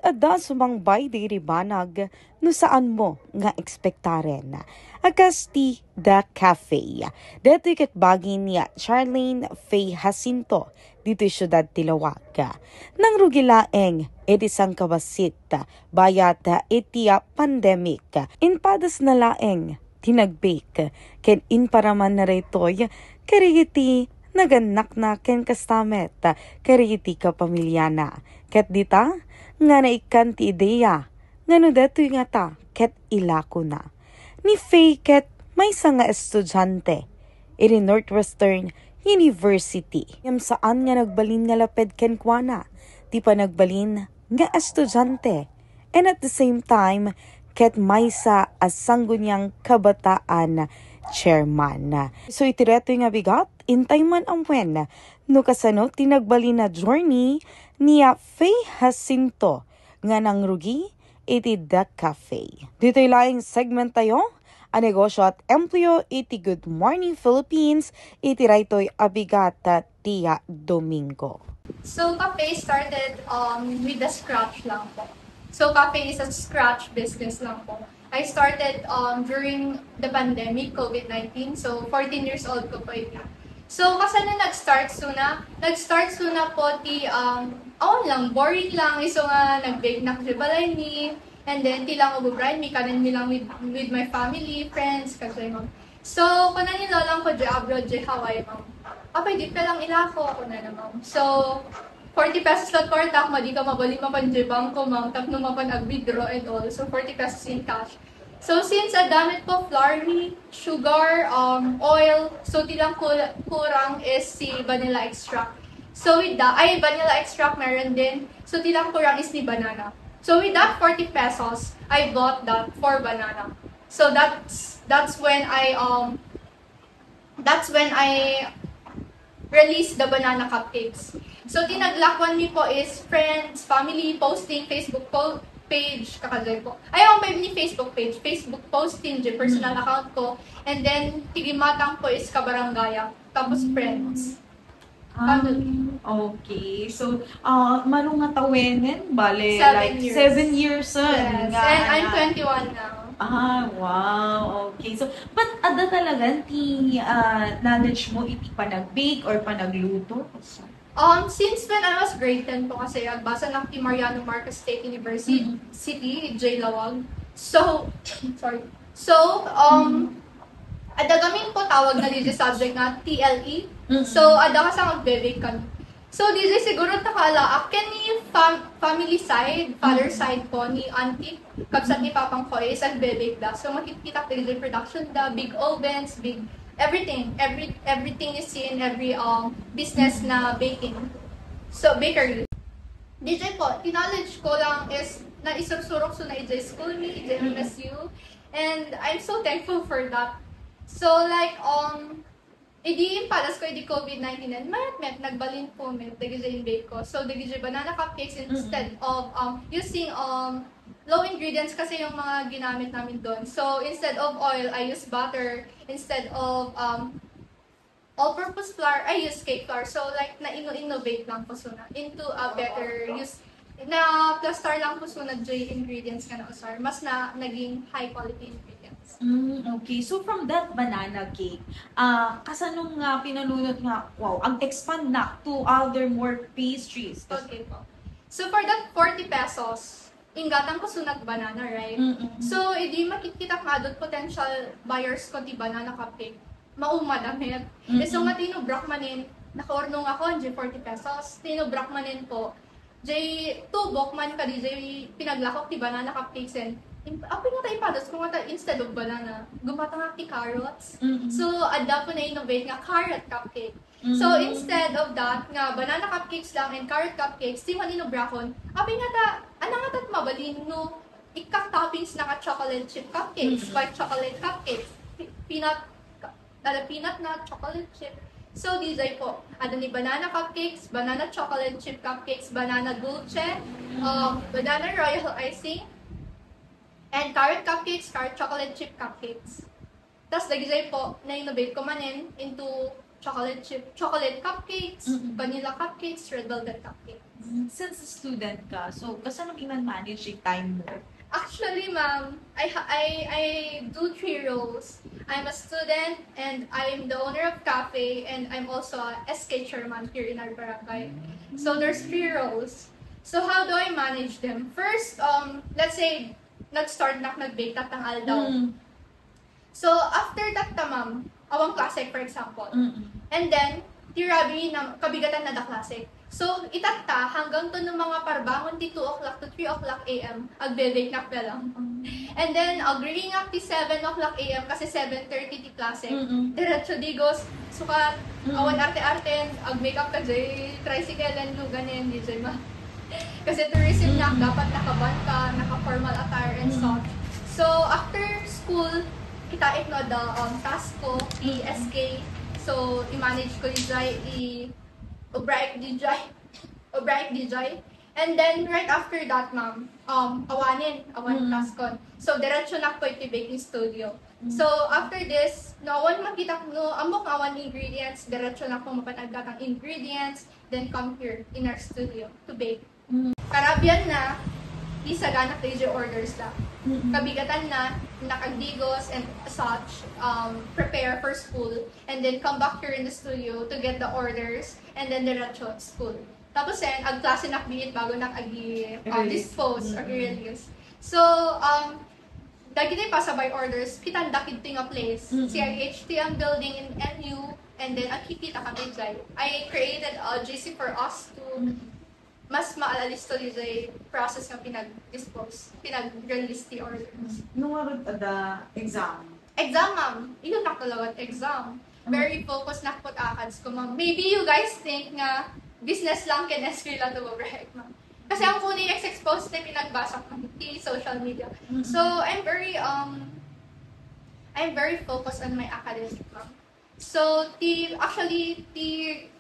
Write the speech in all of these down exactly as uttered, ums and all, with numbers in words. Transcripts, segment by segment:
adda sumangbay diri banag no saanmo nga ekspektaren. A kas ti The Cafe. Daytoy ket bagi ni Charlene Faye Jacinto ditoy siudad ti Laoag. Nangrugi laeng iti sangkabassit bayat iti pandemic. Impadasna laeng ti nag-bake ken imparamanna daytoy kadagiti nagannakna ken kasta met kadagiti kapamiliana. Ket dita nga naikkan ti ideya nga no daytoy ngata ket ilakona. Ni Faye ket maysa nga estudiante iti Northwestern University. Ngem saan nga nagbalin nga laped kenkuana ti panagbalin nga estudiante, and at the same time, ket maysa a Sangguniang Kabataan chairman. So, iti daytoy nga bigat, intay man amuen no kasano ti nagbalin a journey ni Faye Jacinto nga nangrugi iti The Cafe. Ditoy laeng segment tayo a negosyo at empleo iti Good Morning Philippines iti daytoy a bigat ti Domingo. So, cafe started, um, with the scratch lang po. So, cafe is a scratch business lang po. I started, um, during the pandemic, COVID nineteen. So, fourteen years old ko po ita. So, kasano nag-start suna? Nag-start suna po ti, um, awan lang, boring lang. Isu nga nag-bake nak di balay mi. And then, ti lang ububrayan mi, kanen mi lang with, with my family, friends, kasi mo. So, kuna ni lolang ko, di abroad, di Hawaii, ma'am. Apay, di ka lang ilako, kuna na, ma'am. So, forty pesos lang kwarta, madi ka mabalin mapan di bangko, ma'am, tapno mapan ag-withdraw and all. So, forty pesos in cash. So, since adda met po flour mi, sugar, um, oil, so ti lang kul-, kurang is si vanilla extract. So, with that, ay, vanilla extract meron din. So, ti lang kurang is ni banana. So, with that forty pesos, I bought that four banana. So, that's, that's when I, um, that's when I release the banana cupcakes. So, ti naglakuan mi po is friends, family, posting, Facebook po, page, kakajoy po. Ay, ang page ni Facebook page, Facebook posting, di personal Mm. account ko. And then, ti gimmatang po is kabarangaya. Tapos, friends. Ah, family. Okay. So, ah, maro nga tawenen, bale, Seven like, years. seven years, ah, Yes. nga And I'm anak. twenty-one now. Ah, wow. Okay. So, but adda talagan ti, ah, knowledge mo iti panag-bake or panagluto? Um, since when I was grade ten po kasi, agbasa na ti Mariano Marcos State University, Mm-hmm. City, J Lawag. So, sorry. So, um, Mm-hmm. adda kami po tawag na D J subject na T L E. Mm-hmm. So, adda ka sa magbe-bake kami. So, D J siguro ta kala, akin ni fam-, family side, father Mm-hmm. side po ni auntie, kabsat ni papang ko is agbe-bake da. So, makikita ko D J production da, big ovens, big everything, every, everything you see in every, um, business na baking. So, bakery. D J po, ti knowledge ko lang is naisursurok so na ijay school mi, ijay Mm. M S U. And I'm so thankful for that. So, like, um, idi impadas ko idi COVID nineteen and met, met, nagbalin po met, dagiti in-bake ko. So, dagiti banana cupcakes Mm-mm. instead of, um, using, um, low ingredients kasi yung mga ginamit namin doon. So, instead of oil, I use butter. Instead of, um, all-purpose flour, I use cake flour. So, like, na-inno-innovate lang po suna into a better use. Na-plastar lang po suna di ingredients nga nausar. Mas na naging high quality ingredients. Mm, okay. So, from that banana cake, ah, kasano nga pinanunot nga, wow, ag-expand na to other more pastries? Okay po. So, for that forty pesos, inggatang ko sunag banana, right? Mm-mm. So, idi makikita nga adot potential buyers ko ti banana cupcake, mauma da met. Mm-mm. Isu nga tinubrak manen, nakaurnong ako, di forty pesos. Tinubrak manen po, di tubok man kadi di pinaglakok ti banana cupcakes and, in-, apay nga ta ipadas ko nga ta instead of banana, gumatangak ti carrots. Mm-mm. So, adda po na-innovate nga carrot cupcake. So, Mm. instead of that, nga banana cupcakes lang and carrot cupcakes, ti man inubrakon, apay nga ta, ano nga ta mabalin no, ikkak toppings na nga chocolate chip cupcakes, Mm. white chocolate cupcakes, pi-, peanut, ka-, ano, peanut nut, chocolate chip. So, D J po, ano ni banana cupcakes, banana chocolate chip cupcakes, banana dulce, um, banana royal icing, and carrot cupcakes, carrot chocolate chip cupcakes. Tas dagiti po, na-innovate ko manen into chocolate chip, chocolate cupcakes, Mm-mm. vanilla cupcakes, red velvet cupcake. Since student ka, so kasano man-manage yung time mo? Actually, ma'am, I, ha- I, I do three roles. I'm a student and I'm the owner of cafe and I'm also a S K chairman here in our barangay. So there's three roles. So how do I manage them? First, um, let's say, nag-start na nag-bake tattang aldaw. Mm. So after tatta, ma'am, awan klase, for example. Mm-mm. And then, ti rabii na kabigatan na da klase. So, itatta, hanggang to no mga parbangon ti two o'clock to three o'clock A M, agbe-bake nak lang. And then, agriingak ti seven o'clock A M kasi seven thirty ti klase. Mm-mm. Diretso digos, sukat, Mm-mm. awan arte-arte, ag-makeup ka jay tricycle and luganen, di jay ma. Kasi tourism na, Mm-mm. dapat naka-ban ka, naka-formal attire and Mm-mm. such. So, after school, kita it no the um, task ko, i-S K. So, i-manage ko di jay, i-break di jay, o break di jay. And then, right after that, ma'am, um, awanen, awan Mm. task ko. So, diretso na ko iti baking studio. Mm. So, after this, no, awan makita, no, ammok nga awan ingredients, diretso na ko mapan-adda kang ingredients, then come here in our studio to bake. Mm. Karabian na, isaganak di jay orders lang. Mm-mm. Kabigatan na, nakagdigos and such, um, prepare for school, and then come back here in the studio to get the orders, and then diretso school. Tapos then, agklase nak biit bago nak agi, uh, Release. dispose or Mm-mm. i-release. So, um, dagiti pasabay orders, kitan da kidti nga place, Mm-mm. C I H T M building in N U, and then agkikita kami jay. I created a J C for us to Mm. mas maalisto di jay process nga pinag-dispose, pinag-release ti orders. No ngarud adda exam? Exam, ma'am. Iyon nak talaga exam. Very focused nak put akads ko, ma'am. Maybe you guys think nga business lang ken eskwela to, right, ma'am? Kasi ang kuno expose na pinagbasa ko ti social media. Mm-mm. So, I'm very, um, I'm very focused on my academic, ma'am. So, ti, actually, ti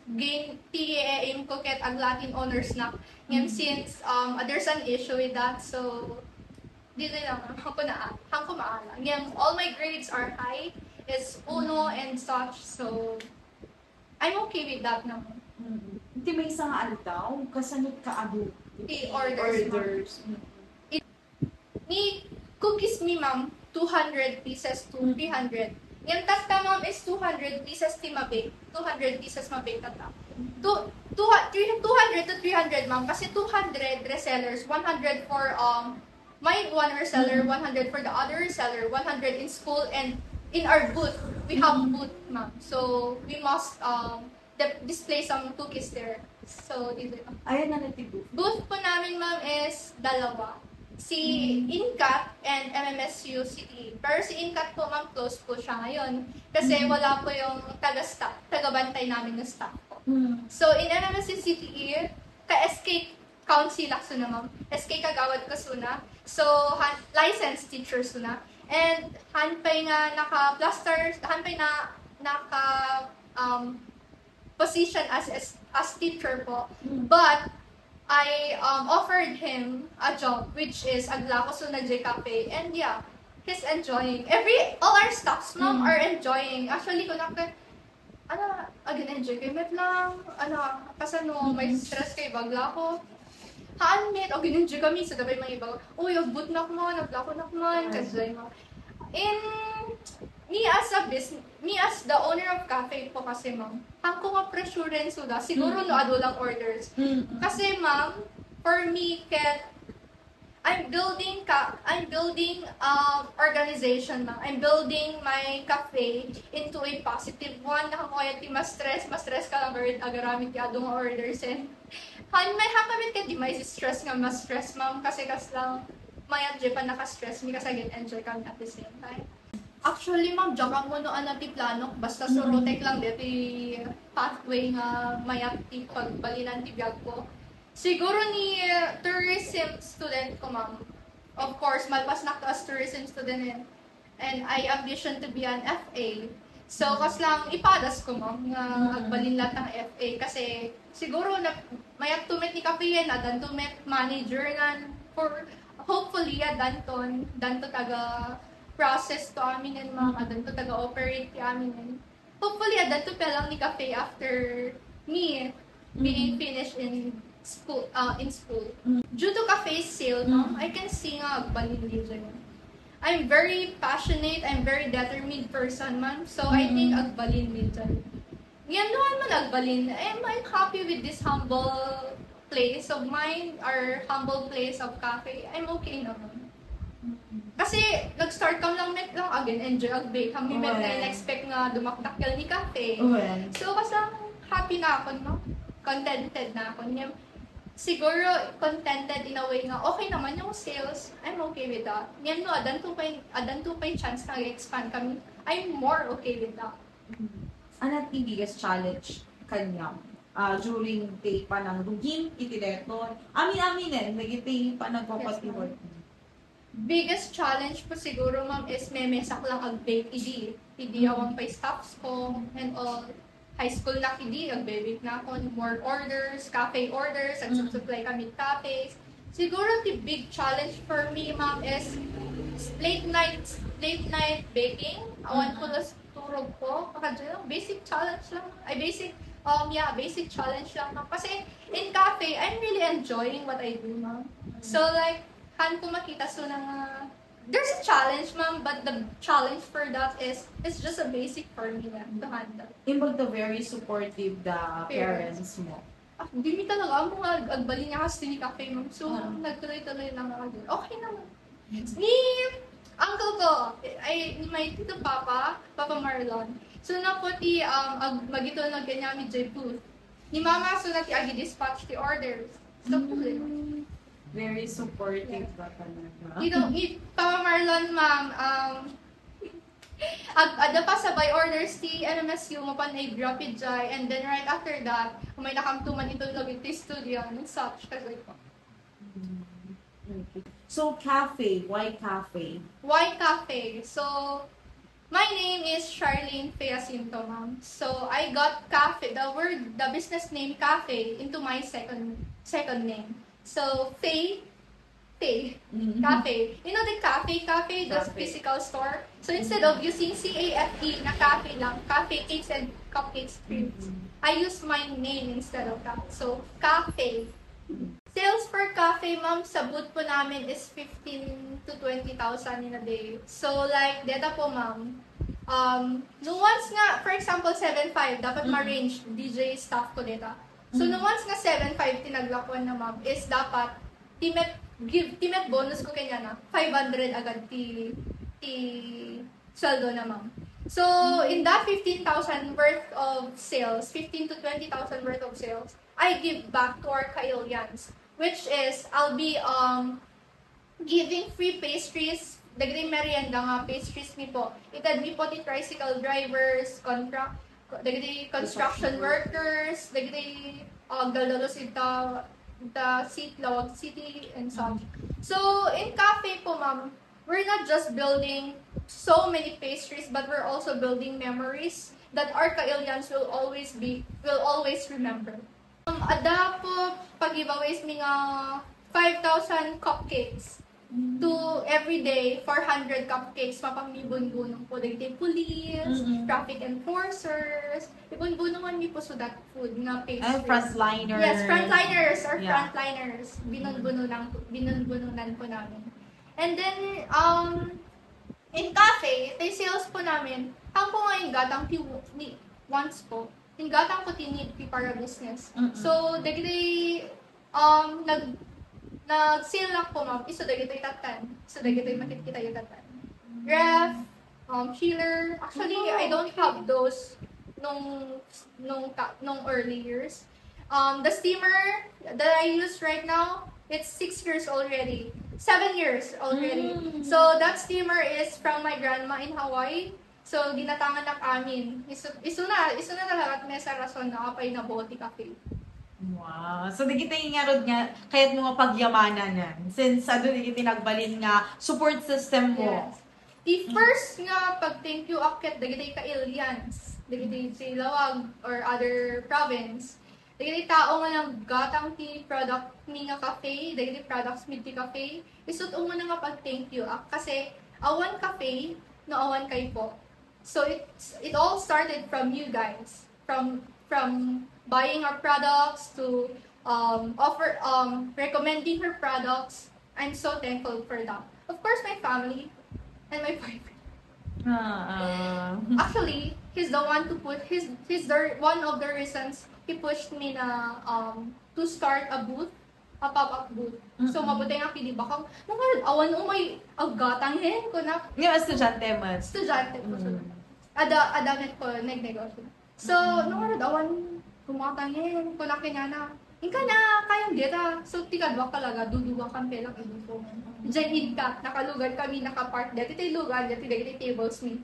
gain, ti aim ko ket ag-Latin honors na. Ngem Mm. since, um, there's an issue with that, so, dili lang, hangko na, hangko maala. Ngem all my grades are high, is uno and such, so, I'm okay with that naman. Mm. Iti maysa nga aldaw, kasano ka adu? Ti orders, ma'am. Orders. Mm. Ni cookies mi, ma'am, two hundred pieces to Mm. three hundred. Ngem tatta, ma'am, is two hundred pieces ti mabake. Two hundred pieces mabake tatta. Two, two, hu- three, two hundred to three hundred, ma'am. Kasi two hundred resellers, one hundred for, um, my one reseller, Mm. one hundred for the other reseller, one hundred in school, and in our booth, we have Mm. booth, ma'am. So, we must, um, de- display some cookies there. So, dito. Ayan na natibo. Booth po namin, ma'am, is dalawa. Si Mm. Incat and M M S U City. Pero si Incat po, ma'am, close po siya ngayon. Kasi Mm. wala po yung taga-staff, taga-bantay namin na staff po. Mm. So, in M M S U City, ka-S K council ako na, ma'am. S K kagawad ko suna. So, ha- licensed teacher suna. And han pay nga naka-plaster, han pay na naka um, position as, as as teacher po. Mm. But I um, offered him a job, which is aglako suna jay cafe. And yeah, he's enjoying. Every, all our staffs, ma'am, Mm. are enjoying. Actually, kung ako, ano, agin-enjoy kayo met lang. Ano, kasano, may Mm. stress kayo, bagla ko. Haan met, agin-enjoy kami, sa dabay may iba. Uy, agbutnak man, aglakonak man, Mm. kadjay mo. In, me as a business, me as the owner of cafe po kasi, ma'am, hangko nga pressuren suda, siguro Mm. no adu lang orders. Mm. Kasi, ma'am, for me, ket, I'm building ka, I'm building um organization, ma'am. I'm building my cafe into a positive one. Nakakuya ti ma-stress, ma-stress ka lang, pero agaramid ti adu nga orders, and han, may hakamin ka di ma-stress nga ma-stress, ma'am, kasi kas lang, mayat jay pa naka-stress mi, kasi agin-enjoy kami at the same time. Actually, ma'am, diak ammo no ania ti planok, basta Mm. surotek lang deti pathway nga mayat ti pagbalinan ti biag ko. Siguro ni uh, tourism student ko, ma'am. Of course, malpasnak to as tourism student, and, and I ambition to be an F A. So, kas lang ipadas ko, ma'am, nga Mm. agbalin latta nga F A kasi siguro na, mayat to met ni kapiyen, addan to met manager ngan for, hopefully, addan ton, addan to taga process to aminen, ma'am, addan to taga operate ti aminen. Hopefully, addan to pelang ni cafe after me being Mm. finished in school, uh, in school. Mm. Due to cafe sale, no, mm, I can see nga agbalin dito. I'm very passionate, I'm very determined person, ma'am. So, I think mm, agbalin dito. Ngem no man agbalin, I'm, I'm happy with this humble place of mine or humble place of cafe. I'm okay naman. Mm. Kasi nag-start kam lang met lang again, enjoy agbake. Kami met nga in-expect nga dumakdakkel ni cafe. Well. So, basta happy na ako, no? Contented na ako. Ngem, siguro contented in a way nga okay naman yung sales. I'm okay with that. Ngem no, adan to pay, adan to pay chance nga expand kami. I'm more okay with that. Mm. Ano ti biggest challenge kaniam, ah, during ti panangruging iti daytoy? Amin-aminen, dagiti panagpapatiwal. Yes, ma'am. Biggest challenge ko siguro, ma'am, is memesak lang ag-bake idi. Idi awan pay staffs ko and all. High school na idi, agbe-bake na ako, more orders, cafe orders, and supply kami cafes. Siguro the big challenge for me, ma'am, is late night, late night baking. Awan ko las turog ko. Baka dyan lang, basic challenge lang. Ay, basic, um, yeah, basic challenge lang, ma'am. Kasi in cafe, I'm really enjoying what I do, ma'am. So, like, han ko makita, so, na nga, there's a challenge, ma'am, but the challenge for that is, it's just a basic for me, yeah, to handle. Imbag the very supportive the parents mo. Ah, di mi talaga amo nga ag-, agbalin nga kasi ni cafe, ma'am. So, nagtuloy-tuloy lang ako dyan. Okay naman. Ni uncle ko, ay, ni my tito papa, Papa Marlon. So, na po ti, um, ag-, magitulnog kanya mi jay booth. Ni mama, so na ti agi-dispatch ti orders. So, very supportive ba talaga? You know, ni Papa Marlon, ma'am, um, ag-, adda pa sabay orders ti M M S U, mapan ay Rapid Jai, and then right after that, umay nakamtuman itulnog iti studio and such, kasi po. Mm, okay. So, cafe. Why cafe? Why cafe? So, my name is Charlene Feacinto, ma'am. So, I got cafe, the word, the business name cafe into my second second name. So, Fe, Fe, cafe. You know the cafe, cafe, the physical store? So, instead of using C A F E na cafe lang, cafe cakes and cupcakes, I use my name instead of that. So, cafe. Sales for cafe, ma'am, sa booth po namin is fifteen to twenty thousand in a day. So, like, data po, ma'am, um, no once nga, for example, seven five, dapat ma-range D J staff ko data. So, no once nga seven five ti naglakuan na, ma'am, is dapat ti met give, ti met bonus ko kanya na five hundred agad ti, ti sweldo na, ma'am. So, in that fifteen thousand worth of sales, fifteen to twenty thousand worth of sales, I give back to our Kailians, which is, I'll be, um, giving free pastries, dagiti merienda nga pastries mi po. Ited mi po ti tricycle drivers, contra-, dagiti construction workers, dagiti, uh, agdaldalus ita, ita city, Laoag City, and such. So, in cafe po, ma'am, we're not just building so many pastries, but we're also building memories that our Kailians will always be, will always remember. Um, adda po pa-giveaways mi nga five thousand cupcakes. To every day, four hundred cupcakes, mapan mi bunbunong po dagiti police, traffic enforcers. Ibunbunongan mi po so that food nga pastry. Ah, frontliners. Yes, frontliners or frontliners. Binunbununan, binunbununan po namin. And then, um, in cafe, ti sales po namin, han ko nga inggatang ti w-, ni, wants ko, inggatang ko ti need ti para business. So, dagiti, um, nag-, nag-sale lang po, ma'am, isu dagitoy tattan. Isu dagitoy makitkita yu tattan. Ref, um, chiller. Actually, I don't have those nung, nung ka-, nung early years. Um, the steamer that I use right now, it's six years already. Seven years already. So, that steamer is from my grandma in Hawaii. So, ginatangan na amin. Isu, isu na, isu na talaga ti maysa a rason no apay nabuo ti cafe. Wow. So, dagiti ngarud nga, kayat mo nga pagyamananan. Since, adu, dagiti nagbalin nga support system mo. Yes. Ti first nga pag-thank you ak ket dagiti Kailians, dagiti Laoag or other province, dagiti tao nga naggatang ti product mi nga cafe, dagiti products mi ti cafe, isut' umuna nga pag-thank you ak kasi awan cafe no awan kaypo. So it's, it all started from you guys, from, from buying our products to um, offer, um, recommending her products. I'm so thankful for that. Of course, my family and my boyfriend. Ah, ah. Actually, he's the one to put, he's, he's the one of the reasons he pushed me na, um, to start a booth, a pop-up booth. So, Mm-mm. mabuti nga kini bakang, nung nga, awan umay, aggatang hen, kunak, Nga estudyante man. estudyante ko, so, Mm. ada, ada met ko, nagnegosyo. So, nung nga, awan, gumatang hen, kunak, kinana, inka na, kayam dita. So, ti kaduak talaga, duduwa kan pelak, iduko. Diyan inka, nakalugad kami, nakapark, dati tayo lugar, dati, dati tables mi.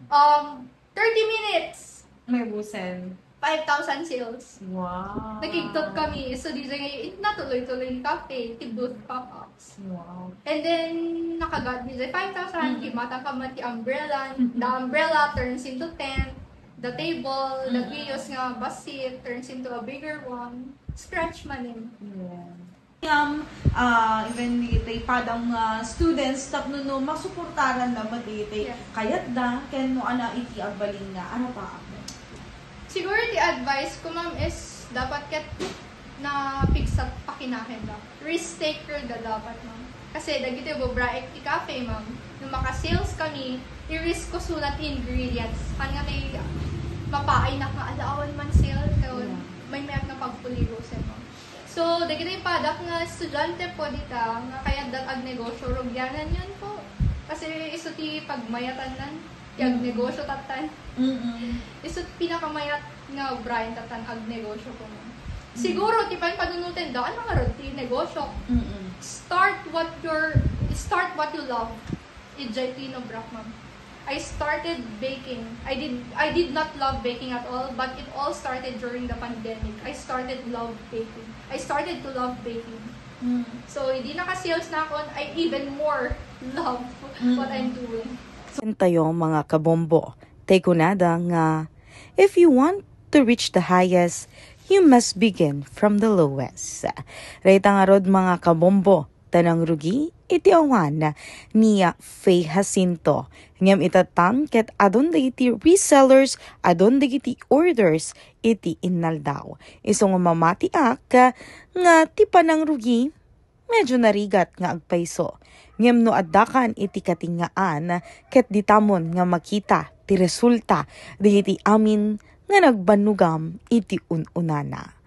Um, thirty minutes, May busen. five thousand sales. Wow. Nakigtot kami. So, di siya ngayon, natuloy-tuloy yung cafe, ti booth pop-ups. Wow. And then, nakagat ni siya five thousand, Mm. Gimata ka man ti umbrella. Mm. The umbrella turns into tent. The table, the Mm. kiosk nga basit turns into a bigger one. Scratch man eh. Yeah. Um, ah, even dagiti padam nga students tapno no masuportaran da met dagiti Yes. kayatda ken no ania iti agbalin nga arapaak. Siguro ti advice ko, ma'am, is dapat ket na pigsa pakinahen da. Risk taker da dapat, ma'am. Kasi dagiti bubraek ti cafe, ma'am, no maka-sales kami, i-risk ko suna ti ingredients. Kan nga ti mapaaynak nga ala awan man sale, kaya Yeah. may mayat nga pagpuligosen, ma'am. So, dagiti padak nga estudyante po dita, nga kayat dat agnegosyo, rugianan yun po. Kasi isu ti pagmayatannan, ti Mm. agnegosyo tattan. Mm-mm. Isu ti pinakamayat nga ubrayen tattan agnegosyo po, ma'am. Siguro, ti panpanunoten da, ano nga rod ti negosyo? Mm-mm. Start what your, start what you love. Ijay ti inubrak, ma'am. I started baking. I did I did not love baking at all, but it all started during the pandemic. I started love baking. I started to love baking. Mm. So, hindi naka-sales na ako, I even more love Mm. what I'm doing. Tayo, mga kabombo, tay kunada nga, if you want to reach the highest, you must begin from the lowest. Dayta ngarud, mga kabombo, ta nangrugi iti awan ni Faye Jacinto. Ngem itattan ket adun dagiti resellers, adun dagiti orders iti innaldaw. Isu nga mamatiak nga ti panangrugi medyo narigat nga agpayso. Ngem no addakan iti katingaan, ket ditamon nga makita ti resulta dagiti amin nga nagbannogam iti un-unana.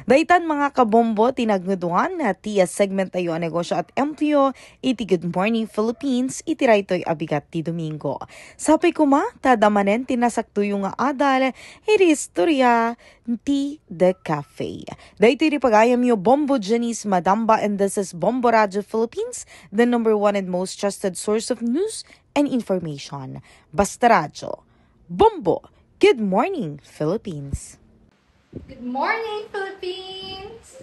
Daytan, mga kabombo, ti nagngudwan ti segment tayo a negosyo at empleo iti Good Morning Philippines iti raytoy a bigat ti Domingo. Sapay koma, ta adda manen ti nasaktoyo nga adal iti istorya ti The Cafe. Daytoy ti pagayamyo, Bombo Janice Madamba, and this is Bombo Radio Philippines, the number one and most trusted source of news and information. Basta Radyo. Bombo! Good morning, Philippines! Good morning, Philippines!